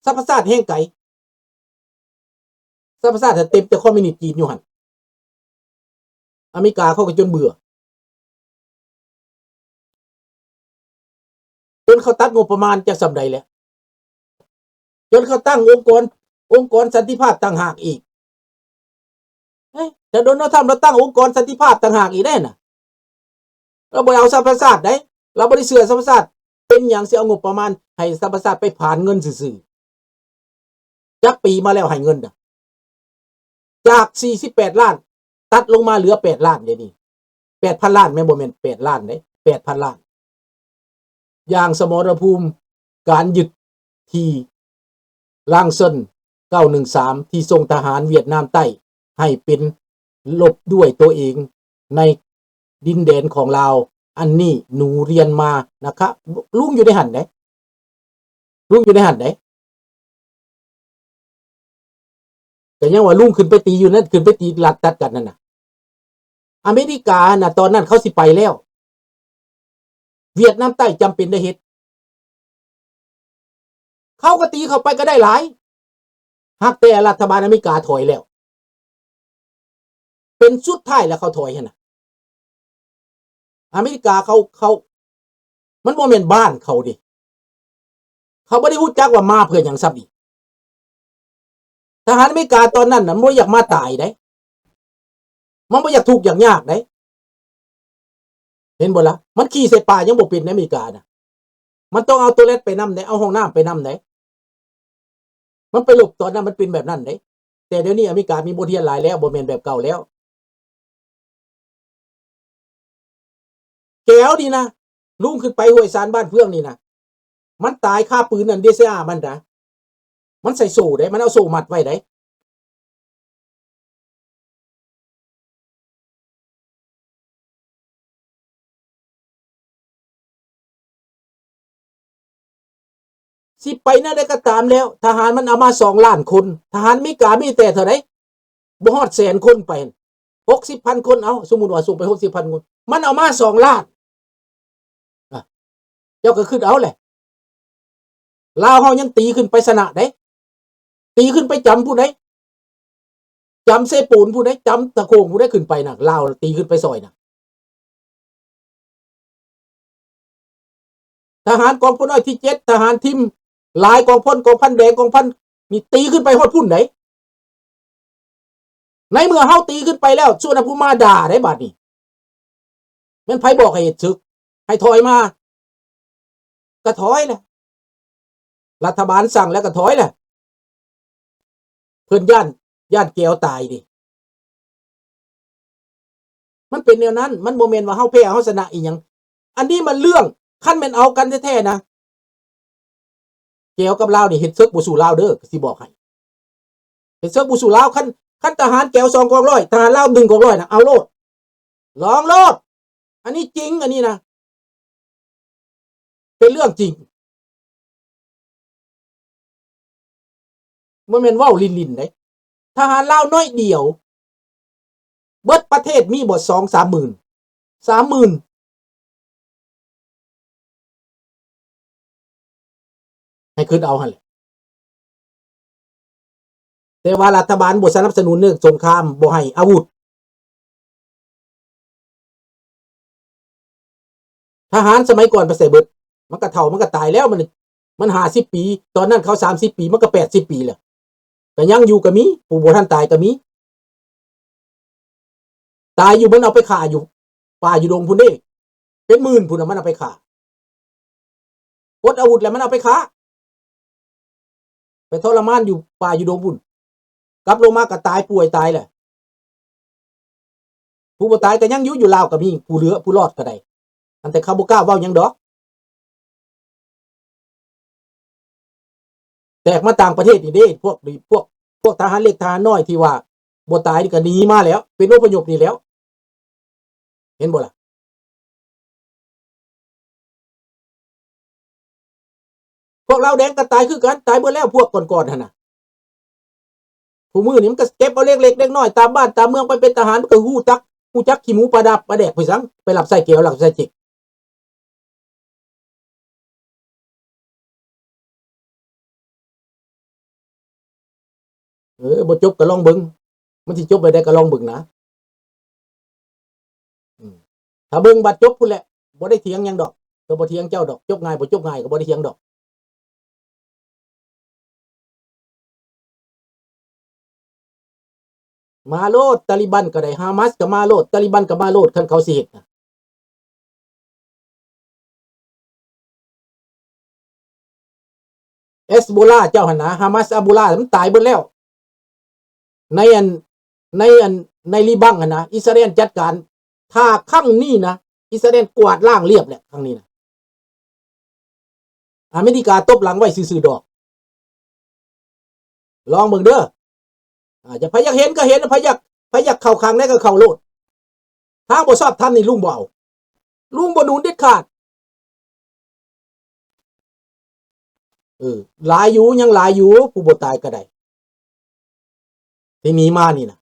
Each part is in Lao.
ສະຫະປະຊາຊາດແຮ່ງໄກ. ສະຫະປະຊາຊາດເຕັມແຕ່ຄອມມິວນິດຈີນຢູ່ຫັ້ນ. ອາເມລິກາເຂົາກໍຈົນເບື່ອ ຈົນເຂົາຕັດງົບປະມານຈັກສ່ຳໃດແລ້ວ, ຈົນເຂົາຕັ້ງອົງກອນ, ອົງກອນສັນຕິພາບຕ່າງຫາກອີກ. ເອີຍ ແຕ່ໂດນັລທຳລາວຕັ້ງອົງກອນສັນຕິພາບຕ່າງຫາກອີກເດ້ນະ. ລາວບໍ່ໄດ້ເອົາສະຫະປະຊາຊາດໃດ໋, ລາວບໍ່ໄດ້ເຊື່ອສະຫະປະຊາຊາດ. ເປັນຫຍັງຊິເອົາງົບປະມານໃຫ້ສະຫະປະຊາຊາດໄປຜານເງິນຊື່ໆ? ຈັກປີມາແລ້ວໃຫ້ເງິນນະ? ຈາກສີ່ສິບແປດລ້ານ ຕັດລົງມາເຫຼືອແປດລ້ານ ດຽວນີ້ ແປດພັນລ້ານ ແມ່ນບໍ່? ແມ່ນແປດລ້ານເດ້ ແປດພັນລ້ານ. ຢ່າງສະໝໍລະພູມການຍຶດທີ່ລາງເຊິນ ເກົ້າໜຶ່ງສາມ ທີ່ສົ່ງທະຫານຫວຽດນາມໃຕ້ໃຫ້ເປັນລົບດ້ວຍໂຕເອງໃນດິນແດນຂອງລາວ, ອັນນີ້ໜູຮຽນມານະຄະ. ລຸງຢູ່ໃນຫັ້ນເດ້ ລຸງຢູ່ໃນຫັ້ນເດ້. ກໍຍັງວ່າລຸງຂຶ້ນໄປຕີຢູ່ນັ້ນ, ຂຶ້ນໄປຕີລັດຕັດກັນນັ້ນນະ. ອາເມລິການະ ຕອນນັ້ນເຂົາຊິໄປແລ້ວ, ຫວຽດນາມໃຕ້ຈຳເປັນໄດ້ເຮັດ, ເຂົາກໍຕີເຂົ້າໄປກໍໄດ້ຫຼາຍ, ຫາກແຕ່ລັດຖະບານອາເມລິກາຖອຍແລ້ວ. ເປັນສຸດທ້າຍແລ້ວເຂົາຖອຍຫັ້ນນະ. ອາເມລິກາເຂົາ, ເຂົາ, ມັນບໍ່ແມ່ນບ້ານເຂົາເດ້. ເຂົາບໍ່ໄດ້ຮູ້ຈັກວ່າມາເພື່ອຫຍັງຊ້ຳອີກ. ທະຫານອາເມລິກາຕອນນັ້ນນະ ມັນບໍ່ຢາກມາຕາຍເດ້. ມັນບໍ່ຢາກທຸກຢາກຍາກເດ້. ເຫັນບໍ່ລະ? ມັນຂີ່ໃສ່ປ່າຍັງບໍ່ເປັນໃນອາເມລິການະ. ມັນຕ້ອງເອົາໂຕແລັດໄປນຳເດ້, ເອົາຫ້ອງນ້ຳໄປນຳເດ້. ມັນໄປລົບຕອນນັ້ນມັນເປັນແບບນັ້ນເດ້. ແຕ່ດຽວນີ້ອາເມລິກາມີບົດຮຽນຫຼາຍແລ້ວ, ບໍ່ແມ່ນແບບເກົ່າແລ້ວ. ແກວນີ້ນະ, ລຸງຂຶ້ນໄປຫ້ວຍຊານບ້ານເຟືອງນີ້ນະ, ມັນຕາຍຄາປືນອັນເດຊອາມັນນະ. ມັນໃສ່ໂສ້ເດ້, ມັນເອົາໂສ້ມັດໄວ້ເດ້. ຊິໄປແນວໃດກໍຕາມແລ້ວ, ທະຫານມັນເອົາມາສອງລ້ານຄົນ, ທະຫານອາເມລິກາມີແຕ່ເທົ່າໃດ? ບໍ່ຮອດແສນຄົນໄປ, ຫົກສິບພັນຄົນ, ເອົາ, ສົມມຸດວ່າສົ່ງໄປຫົກສິບພັນຄົນ, ມັນເອົາມາສອງລ້ານ. ອ່ະ ເຈົ້າກໍຄິດເອົາແຫຼະ, ລາວເຮົາຍັງຕີຂຶ້ນໄປຊະນະເດ້, ຕີຂຶ້ນໄປຈຳພຸ້ນເດ້, ຈຳເຊໂປນພຸ້ນເດ້, ຈຳຕະໂຂງພຸ້ນເດ້, ຂຶ້ນໄປນະ, ລາວຕີຂຶ້ນໄປຊ່ອຍນະ. ທະຫານກອງພົນນ້ອຍທີເຈັດ, ທະຫານທິມ, ຫຼາຍກອງພົນ, ກອງພັນແດງ, ກອງພັນນີ້ ຕີຂຶ້ນໄປຮອດພຸ້ນໃດ໋. ໃນເມື່ອເຮົາຕີຂຶ້ນໄປແລ້ວ, ສຸວັນນະພູມມາດ່າໃດ໋ບາດນີ້. ແມ່ນໃຜບອກໃຫ້ເຮັດເສິກ? ໃຫ້ຖອຍມາ. ກໍຖອຍແຫຼະ. ລັດຖະບານສັ່ງແລ້ວກໍຖອຍແຫຼະ. ເພິ່ນຢ້ານ, ຢ້ານແກວຕາຍເດ້. ມັນເປັນແນວນັ້ນ, ມັນບໍ່ແມ່ນວ່າເຮົາແພ້ເຮົາຊະນະອີຫຍັງ. ອັນນີ້ມັນເລື່ອງ, ຄັນແມ່ນເອົາກັນແທ້ໆນະ, ແກວກັບລາວນີ້ເຮັດເສິກບໍ່ສູ້ລາວເດີ, ຊິບອກໃຫ້. ເຮັດເສິກບໍ່ສູ້ລາວ. ຄັນ, ຄັນທະຫານແກວສອງກອງຮ້ອຍ, ທະຫານລາວໜຶ່ງກອງຮ້ອຍນະ, ເອົາໂລດ. ລອງໂລດ. ອັນນີ້ຈິງ, ອັນນີ້ນະ ເປັນເລື່ອງຈິງ. ບໍ່ແມ່ນເວົ້າຫຼິ້ນໆເດ້. ທະຫານລາວໜ້ອຍດຽວ, ເບິດປະເທດມີບໍ່ ສອງສາມໝື່ນ? ສາມໝື່ນ. ໃຫ້ຄິດເອົາຫັ້ນແຫຼະ. ແຕ່ວ່າລັດຖະບານບໍ່ສະໜັບສະໜູນເລື່ອງສົງຄາມ, ບໍ່ໃຫ້ອາວຸດ. ທະຫານສະໄໝກ່ອນໄປໃສເບິດ? ມັນກະເຖົ້າ, ມັນກະຕາຍແລ້ວ, ມັນ, ມັນຫ້າສິບປີ, ຕອນນັ້ນເຂົາສາມສິບປີ, ມັນກະແປດສິບປີແລ້ວ. ກະຍັງຢູ່ກະມີ, ຜູ້ບໍ່ທັນຕາຍກະມີ. ຕາຍຢູ່, ມັນເອົາໄປຂ້າຢູ່ປ່າຢູ່ດົງພຸ້ນເດ້, ເປັນໝື່ນພຸ້ນນະ, ມັນເອົາໄປຂ້າ. ປົດອາວຸດແລ້ວມັນເອົາໄປຂ້າ, ໄປທໍລະມານຢູ່ປ່າຢູ່ດົງພຸ້ນ, ກັບລົງມາກໍຕາຍ, ປ່ວຍຕາຍແຫຼະ. ຜູ້ບໍ່ຕາຍກໍຍັງຢູ່, ຢູ່ລາວກໍມີຜູ້ເຫຼືອຜູ້ລອດກໍໄດ້, ອັນແຕ່ເຂົາບໍ່ກ້າເວົ້າຫຍັງດອກ. ແຕກມາຕ່າງປະເທດນີ້ເດ້, ພວກນີ້, ພວກ, ພວກທະຫານເລັກທະຫານນ້ອຍທີ່ວ່າບໍ່ຕາຍນີ້ກໍໜີມາແລ້ວ, ເປັນອົບພະຍົບນີ້ແລ້ວ. ເຫັນບໍ່ລະ? ພວກລາວແດງກໍຕາຍຄືກັນ, ຕາຍເບິດແລ້ວ, ພວກກ່ອນໆຫັ້ນນະ. ຜູ້ມື້ນີ້ມັນກໍເກັບເອົາເລັກໆເດັກນ້ອຍຕາມບ້ານຕາມເມືອງໄປເປັນທະຫານ, ມັນກໍຮູ້ຈັກ, ຮູ້ຈັກຂີ້ໝູປາດາປາແດກໄປສັງ, ໄປຮັບໃຊ້ແກວ, ຮັບໃຊ້ເຈັກ. ເອີ ບໍ່ຈົບກໍລອງເບິ່ງ ມັນຊິຈົບແບບໃດກໍລອງເບິ່ງນະ. ອືມ ຖ້າເບິ່ງບັດຈົບພຸ້ນແຫຼະ ບໍ່ໄດ້ຖຽງຫຍັງດອກ ກໍບໍ່ຖຽງເຈົ້າດອກ ຈົບງ່າຍບໍ່ຈົບງ່າຍກໍບໍ່ໄດ້ຖຽງດອກ. ມາໂລດ ຕາລີບັນກໍໄດ້ ຮາມາສກໍມາໂລດ ຕາລີບັນກໍມາໂລດ ຄັນເຂົາຊິເຮັດນະ. ເຮັດໂບລາເຈົ້າຫັ້ນນະ ຮາມາສ ອາໂບລາ ມັນຕາຍເບິດແລ້ວ ໃນອັນ ໃນອັນ ໃນລີບັງຫັ້ນນະ ອິດສະຣາແອນຈັດການ. ຖ້າຄັ້ງນີ້ນະ ອິດສະຣາແອນກວາດລ້າງລຽບແຫຼະ ຄັ້ງນີ້ນະ. ອາເມລິກາຕົບຫຼັງໄວ້ຊື່ໆດອກ. ລອງເບິ່ງເດີ. ອາ ຈະ ໃຜຢາກເຫັນກໍເຫັນ ໃຜຢາກ ໃຜຢາກເຂົ້າຂ້າງໃດກໍເຂົ້າໂລດ. ທາງບໍ່ຊອບທຳນີ້ລຸງບໍ່ເອົາ ລຸງບໍ່ໜູນເດັດຂາດ. ເອີ ຫຼາຍຢູ່ ຍັງຫຼາຍຢູ່ ຜູ້ບໍ່ຕາຍກໍໄດ້ ທີ່ໜີມານີ້ນະ.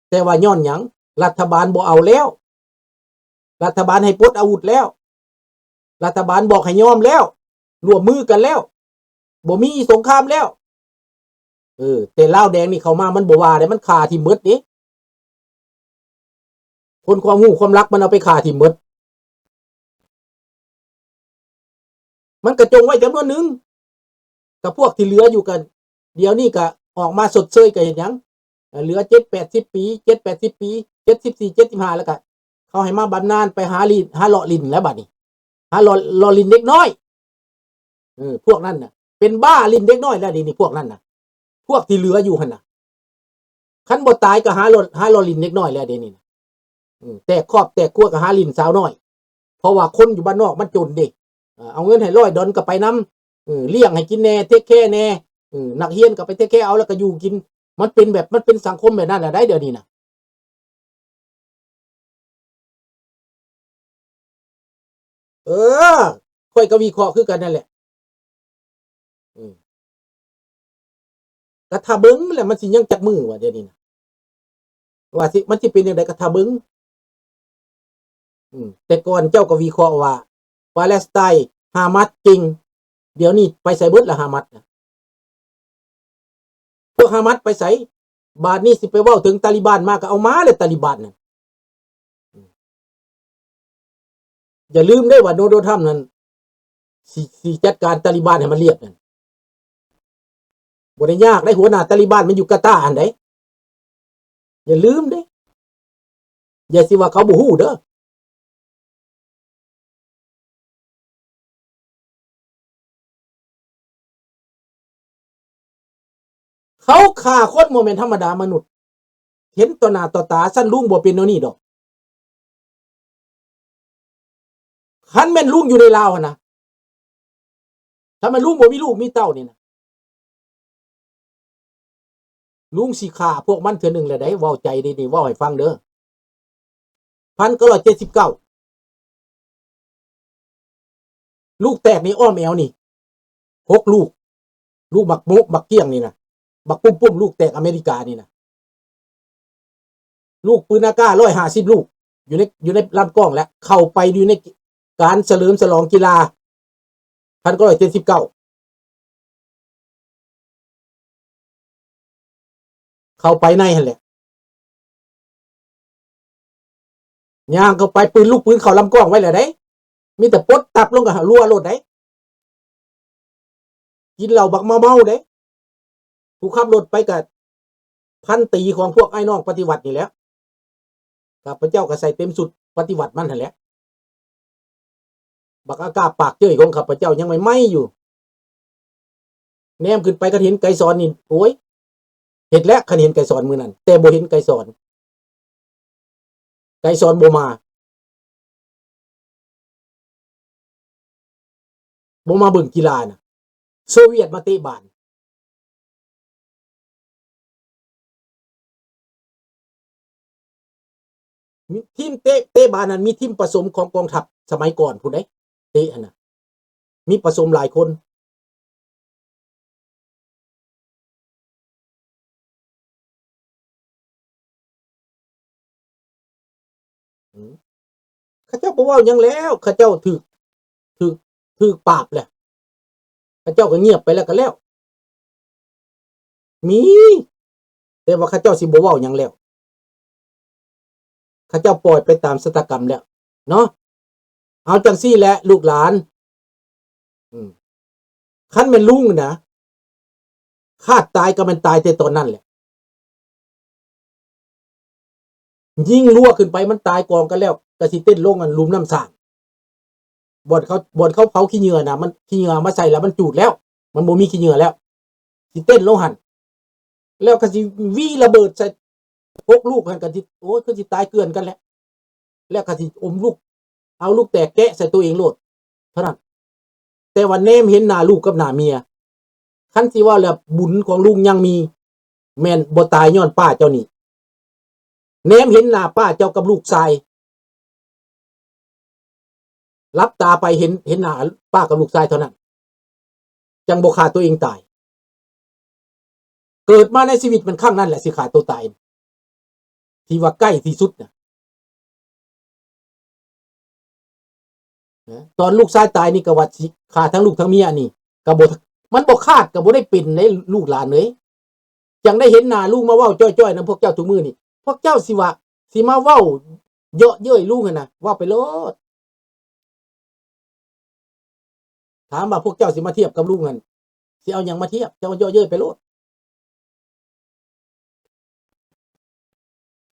ແຕ່ວ່າຍ້ອນຫຍັງ? ລັດຖະບານບໍ່ເອົາແລ້ວ. ລັດຖະບານໃຫ້ປົດອາວຸດແລ້ວ. ລັດຖະບານບອກໃຫ້ຍອມແລ້ວ. ຮ່ວມມືກັນແລ້ວ. ບໍ່ມີສົງຄາມແລ້ວ. ເອີ ແຕ່ລາວແດງນີ້ເຂົ້າມາ ມັນບໍ່ວ່າເດ້ ມັນຂ້າຖິ້ມເບິດເດ້. ຄົນຄວາມຮູ້ຄວາມລັກມັນເອົາໄປຂ້າຖິ້ມເບິດ. ມັນກະຈົ່ງໄວ້ຈຳນວນໜຶ່ງ ກະພວກທີ່ເຫຼືອຢູ່ກະ ດຽວນີ້ກະອອກມາຊົດເຊີຍ ກະເຮັດຫຍັງ? ເຫຼືອເຈັດແປດສິບປີ ເຈັດແປດສິບປີ ເຈັດສິບສີ່ ເຈັດສິບຫ້າ ແລ້ວກະເຂົາໃຫ້ມາບຳນານ ໄປຫາຫຼິ້ນ ຫາເລາະຫຼິ້ນແລ້ວບາດນີ້ ຫາເລາະ ເລາະຫຼິ້ນເດັກນ້ອຍ. ເອີ ພວກນັ້ນນະ ເປັນບ້າຫຼິ້ນເດັກນ້ອຍແລ້ວດຽວນີ້ ພວກນັ້ນນະ ພວກທີ່ເຫຼືອຢູ່ຫັ້ນນະ. ຄັນບໍ່ຕາຍກໍຫາເລາະ ຫາເລາະຫຼິ້ນເດັກນ້ອຍແລ້ວດຽວນີ້ນະ. ເອີ ແຕກຄອບແຕກຄົວກໍຫາຫຼິ້ນສາວນ້ອຍ ເພາະວ່າຄົນຢູ່ບ້ານນອກມັນຈົນເດ້. ເອີ ເອົາເງິນໃຫ້ຮ້ອຍດອນກໍໄປນຳ ເອີ ລ້ຽງໃຫ້ກິນແດ່ ເທກແຄແດ່ ເອີ ນັກຮຽນກໍໄປເທກແຄເອົາ ແລ້ວກໍຢູ່ກິນ. ມັນເປັນແບບ ມັນເປັນສັງຄົມແບບນັ້ນແຫຼະໄດ໋ ດຽວນີ້ນະ. ເອີ ຂ້ອຍກໍວິເຄາະຄືກັນນັ້ນແຫຼະ. ເອີ ກໍຖ້າເບິ່ງແຫຼະ ມັນຊິຍັງຈັກມື້ວະ ດຽວນີ້ນະ ວ່າຊິ ມັນຊິເປັນຈັ່ງໃດ ກໍຖ້າເບິ່ງ. ອືມ ແຕ່ກ່ອນເຈົ້າກໍວິເຄາະວ່າ ປາແລັສໄຕນ໌ ຮາມາສເກັ່ງ ດຽວນີ້ໄປໃສເບິດລະ ຮາມາສນະ? ພວກຮາມາສໄປໃສ? ບາດນີ້ຊິໄປເວົ້າເຖິງຕາລີບານມາ ກໍເອົາມາແຫຼະ ຕາລີບານນັ້ນ. ຢ່າລືມເດ້ວ່າໂດນັລ ທຣຳນັ້ນ ຊິ ຊິຈັດການຕາລີບານໃຫ້ມັນລຽບນັ້ນ ບໍ່ໄດ້ຍາກໃດ໋. ຫົວໜ້າຕາລີບານມັນຢູ່ກາຕາຫັ້ນໃດ໋ ຢ່າລືມເດ້ ຢ່າຊິວ່າເຂົາບໍ່ຮູ້ເດີ. ເຂົາຂ້າຄົນບໍ່ແມ່ນທຳມະດາມະນຸດ ເຫັນຕໍ່ໜ້າຕໍ່ຕາ. ຊັ້ນລຸງບໍ່ເປັນແນວນີ້ດອກ. ຄັນແມ່ນລຸງຢູ່ໃນລາວຫັ້ນນະ ຖ້າແມ່ນລຸງບໍ່ມີລູກມີເຕົ້ານີ້ນະ ລຸງຊິຂ້າພວກມັນເທື່ອໜຶ່ງແລ້ວໃດ໋. ເວົ້າໃຈດີໆ ເວົ້າໃຫ້ຟັງເດີ. ພັນເກົ້າຮ້ອຍເຈັດສິບເກົ້າ ລູກແຕກນີ້ອ້ອມແອວນີ້ ຫົກລູກ ລູກບັກໂມະບັກກ້ຽງນີ້ນະ ບັກປຸ້ມໆ ລູກແຕກອາເມລິການີ້ນະ ລູກປືນອາກາດຮ້ອຍຫ້າສິບລູກ ຢູ່ໃນ ຢູ່ໃນລຳກ້ອງ ແລະ ເຂົ້າໄປຢູ່ໃນການສະເຫຼີມສະຫຼອງກິລາ ພັນເກົ້າຮ້ອຍເຈັດສິບເກົ້າ ເຂົ້າໄປໃນຫັ້ນແຫຼະ ຍ່າງເຂົ້າໄປ ປືນ ລູກປືນເຂົ້າລຳກ້ອງໄວ້ແລ້ວໃດ໋ ມີແຕ່ປົດຕັບລົງກໍຮົ່ວໂລດໃດ໋ ກິນເຫຼົ້າບັກເມົາໆເດ້. ຜູ້ຂັບລົດໄປກໍພັນຕີຂອງພວກອ້າຍນ້ອງປະຕິວັດນີ້ແຫຼະ ຂ້າພະເຈົ້າກໍໃສ່ເຕັມຊຸດປະຕິວັດມັນຫັ້ນແຫຼະ. ບັກອາກາປາກເຈີຍຂອງຂ້າພະເຈົ້າຍັງໃໝ່ໆຢູ່ ແນມຂຶ້ນໄປຄັນເຫັນໄກສອນນີ້ ໂອ້ຍ ເຮັດແລ້ວ ຄັນເຫັນໄກສອນມື້ນັ້ນ ແຕ່ບໍ່ເຫັນໄກສອນ ໄກສອນບໍ່ມາ ບໍ່ມາເບິ່ງກິລານະ ໂຊວຽດມາເຕະບານ. ມີທີມເຕະ ເຕະບານນັ້ນ ມີທີມປະສົມຂອງກອງທັບສະໄໝກ່ອນພຸ້ນເດ້ ເຕະຫັ້ນນະ ມີປະສົມຫຼາຍຄົນ. ອືມ ເຂົາເຈົ້າບໍ່ເວົ້າຫຍັງແລ້ວ ເຂົາເຈົ້າຖືກ ຖືກ ຖືກປາບແລ້ວ ເຂົາເຈົ້າກໍງຽບໄປແລ້ວກໍແລ້ວ. ມີ ແຕ່ວ່າເຂົາເຈົ້າຊິບໍ່ເວົ້າຫຍັງແລ້ວ ເຂົາເຈົ້າປ່ອຍໄປຕາມຊະຕາກຳແລ້ວເນາະ. ເອົາຈັ່ງຊີ້ແຫຼະລູກຫຼານ ອືມ ຄັນແມ່ນລຸງນະ ຄາດຕາຍກໍແມ່ນຕາຍແຕ່ຕອນນັ້ນແຫຼະ. ຍິງຮົ້ວຂຶ້ນໄປ ມັນຕາຍກອງກັນແລ້ວ ກໍຊິເຕັ້ນລົງອັນຫຼຸມນ້ຳສ້າງ ບ່ອນເຂົາ ບ່ອນເຂົາເຜົາຂີ້ເຫຍື້ອນະ ມັນ ຂີ້ເຫຍື້ອມາໃສ່ແລ້ວມັນຈູດແລ້ວ ມັນບໍ່ມີຂີ້ເຫຍື້ອແລ້ວ ຊິເຕັ້ນລົງຫັ້ນ ແລ້ວກໍຊິຫວີລະເບີດໃສ່ ຫົກລູກຫັ້ນ ກໍຊິ ໂອ້ຍ ຄືຊິຕາຍເກືອນກັນແຫຼະ ແລ້ວກໍຊິອົມລູກ ເອົາລູກແຕກແກະໃສ່ຕົວເອງໂລດເທົ່ານັ້ນ. ແຕ່ວ່າແນມເຫັນໜ້າລູກກັບໜ້າເມຍ ຄັນຊິເວົ້າແລ້ວບຸນຂອງລຸງຍັງມີ ແມ່ນບໍ່ຕາຍຍ້ອນປ້າເຈົ້ານີ້ ແນມເຫັນໜ້າປ້າເຈົ້າກັບລູກຊາຍ ຫຼັບຕາໄປເຫັນ ເຫັນໜ້າປ້າກັບລູກຊາຍເທົ່ານັ້ນ ຈັ່ງບໍ່ຂ້າຕົວເອງຕາຍ. ເກີດມາໃນຊີວິດແມ່ນຄັ້ງນັ້ນແຫຼະຊິຂ້າຕົວຕາຍ ທີ່ວ່າໃກ້ທີ່ສຸດນະ ນະ ຕອນລູກຊາຍຕາຍນີ້ກໍວ່າຊິຂ້າທັງລູກທັງເມຍນີ້ ກໍບໍ່ ມັນບໍ່ຄາດ ກໍບໍ່ໄດ້ເປັນເດ້ລູກຫຼານເອີຍ. ຈັ່ງໄດ້ເຫັນໜ້າລຸງມາເວົ້າຈ້ອຍໆນຳພວກເຈົ້າທຸກມື້ນີ້ ພວກເຈົ້າຊິວ່າ ຊິມາເວົ້າເຍາະເຍີ້ຍລຸງຫັ້ນນະ ເວົ້າໄປໂລດ. ຖາມວ່າພວກເຈົ້າຊິມາທຽບກັບລຸງຫັ້ນ ຊິເອົາຫຍັງມາທຽບ? ເຈົ້າເຍາະເຍີ້ຍໄປໂລດ.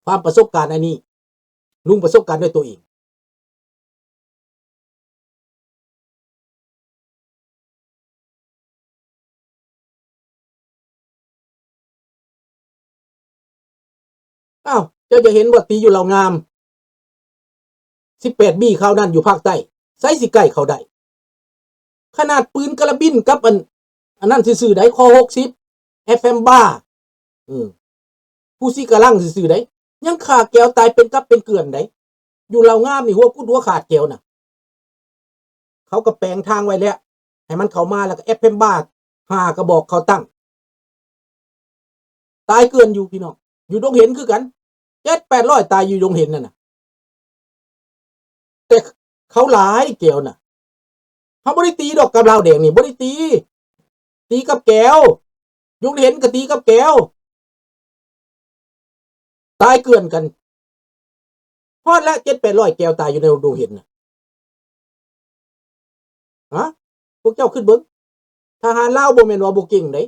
ຄວາມປະສົບການອັນນີ້ ລຸງປະສົບການດ້ວຍຕົວເອງ. ອ້າວ ເຈົ້າຈະເຫັນບໍ່ ຕີຢູ່ເລົ່າງາມ ສິບແປດບີ ຄາວນັ້ນຢູ່ພາກໃຕ້ ໃສຊິໃກ້ເຂົາໄດ້? ຂະໜາດປືນກາລາບິນກັບອັນ ອັນນັ້ນຊື່ໆໃດ໋ ຄໍຫົກສິບ ເອຟເອັມ ບາ ເອີ ຜູ້ສີກະລັງຊື່ໆໃດ໋ ຍັງຂ້າແກວຕາຍເປັນກັບເປັນເກືອນໃດ໋. ຢູ່ເລົ່າງາມນີ້ຫົວກຸດຫົວຂາດແກວນະ. ເຂົາກໍແປງທາງໄວ້ແລ້ວ ໃຫ້ມັນເຂົ້າມາ ແລ້ວກໍ ເອຟເອັມ ບາ ຫ້າກະບອກເຂົາຕັ້ງ ຕາຍເກືອນຢູ່ພີ່ນ້ອງ. ຢູ່ດົງເຫັນຄືກັນ ເຈັດແປດຮ້ອຍຕາຍຢູ່ດົງເຫັນນັ້ນນະ. ແຕ່ເຂົາຫຼາຍແກວນະ. ເຮົາບໍ່ໄດ້ຕີດອກກັບລາວແດງນີ້ ບໍ່ໄດ້ຕີ. ຕີກັບແກວ. ຢູ່ດົງເຫັນກໍຕີກັບແກວ. ຕາຍເກືອນກັນ. ຮອດແລ້ວ ເຈັດແປດຮ້ອຍແກວຕາຍຢູ່ໃນດົງເຫັນນະ. ຮະ? ພວກເຈົ້າຄິດເບິ່ງ. ທະຫານລາວບໍ່ແມ່ນວ່າບໍ່ເກັ່ງເດ້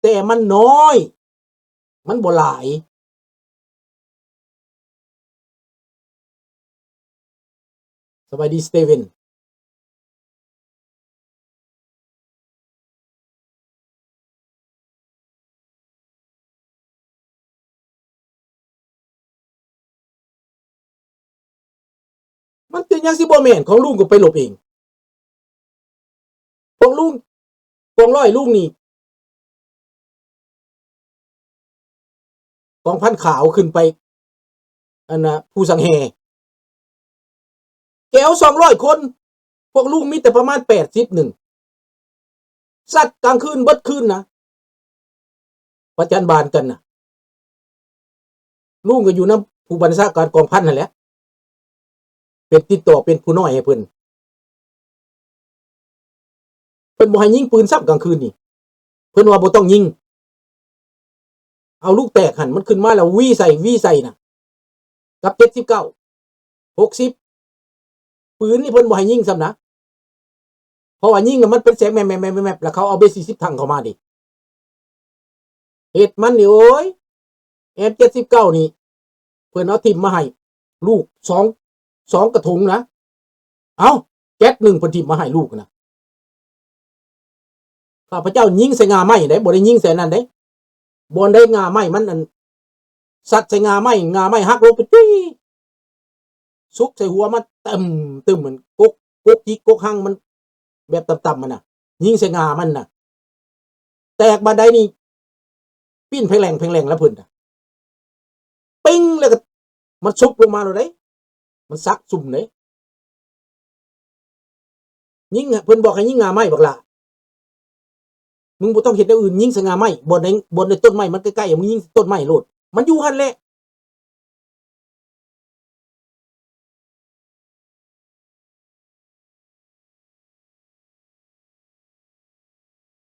ແຕ່ມັນນ້ອຍ ມັນບໍ່ຫຼາຍ. ສະບາຍດີ ສະເຕເວັນ. ມັນເປັນຫຍັງຊິບໍ່ແມ່ນ? ຂອງລຸງກໍໄປລົບເອງ. ຂອງລຸງ ກອງຮ້ອຍລຸງນີ້ ກອງພັນຂາວຂຶ້ນໄປ ອັນນະ ພູສັງແຮ່ ແກວສອງຮ້ອຍຄົນ ພວກລຸງມີແຕ່ປະມານແປດສິບໜຶ່ງ ຊັດກາງຄືນເບິດຄືນນະ ປະຈັນບານກັນນະ. ລຸງກໍຢູ່ນຳຜູ້ບັນຊາການກອງພັນຫັ້ນແຫຼະ ເປັນຕິດຕໍ່ເປັນຜູ້ນ້ອຍໃຫ້ເພິ່ນ. ເພິ່ນບໍ່ໃຫ້ຍິງປືນຊ້ຳກາງຄືນນີ້ ເພິ່ນວ່າບໍ່ຕ້ອງຍິງ. ເອົາລູກແຕກຫັ້ນ ມັນຂຶ້ນມາແລ້ວຫວີໃສ່ ຫວີໃສ່ນະ ກັບເຈັດສິບເກົ້າ ຫົກສິບ ປືນນີ້ເພິ່ນບໍ່ໃຫ້ຍິງຊ້ຳນະ ເພາະວ່າຍິງແລ້ວມັນເປັນແສງແມັບໆໆ ແລ້ວເຂົາເອົາເບສີ່ສິບຖັງເຂົ້າມາເດ. ເຮັດມັນນີ້ ໂອ້ຍ ເອັມເຈັດສິບເກົ້ານີ້ ເພິ່ນເອົາຖິ້ມມາໃຫ້ລູກສອງ ສອງກະຖົງນະ. ເອົ້າ ແກັດໜຶ່ງເພິ່ນຖິ້ມມາໃຫ້ລູກນະ. ຂ້າພະເຈົ້າຍິງໃສ່ງ່າໄມ້ເດ້ ບໍ່ໄດ້ຍິງໃສ່ນັ້ນເດ້. ບ່ອນໃດງ່າໄມ້ມັນ ອັນ ຊັດໃສ່ງ່າໄມ້ ງ່າໄມ້ຫັກລົງໄປ ຈຸ້ຍ ຊຸກໃສ່ຫົວມັນ ຕຶ້ມ ຕຶ້ມ ມັນກົກ ກົກຈິກກົກຮັງມັນ ແບບຕ່ຳໆ ມັນນະ ຍິງໃສ່ງ່າມັນນະ ແຕກບາດໃດນີ້ ປີ້ນແຜ່ງແຫຼງແຜ່ງແຫຼງແລ້ວເພິ່ນນະ ປິງ ແລ້ວກໍມັນຊຸບລົງມາໂລດເດ້ ມັນສັກຊຸມເດ້. ຍິງ ເພິ່ນບອກໃຫ້ຍິງງ່າໄມ້ ບັກຫຼ້າ ມຶງບໍ່ຕ້ອງເຮັດແນວອື່ນ ຍິງໃສ່ງ່າໄມ້ ບ່ອນໃດ ບ່ອນໃດຕົ້ນໄມ້ມັນໃກ້ໆ ມຶງຍິງໃສ່ຕົ້ນໄມ້ໂລດ ມັນຢູ່ຫັ້ນແຫຼະ.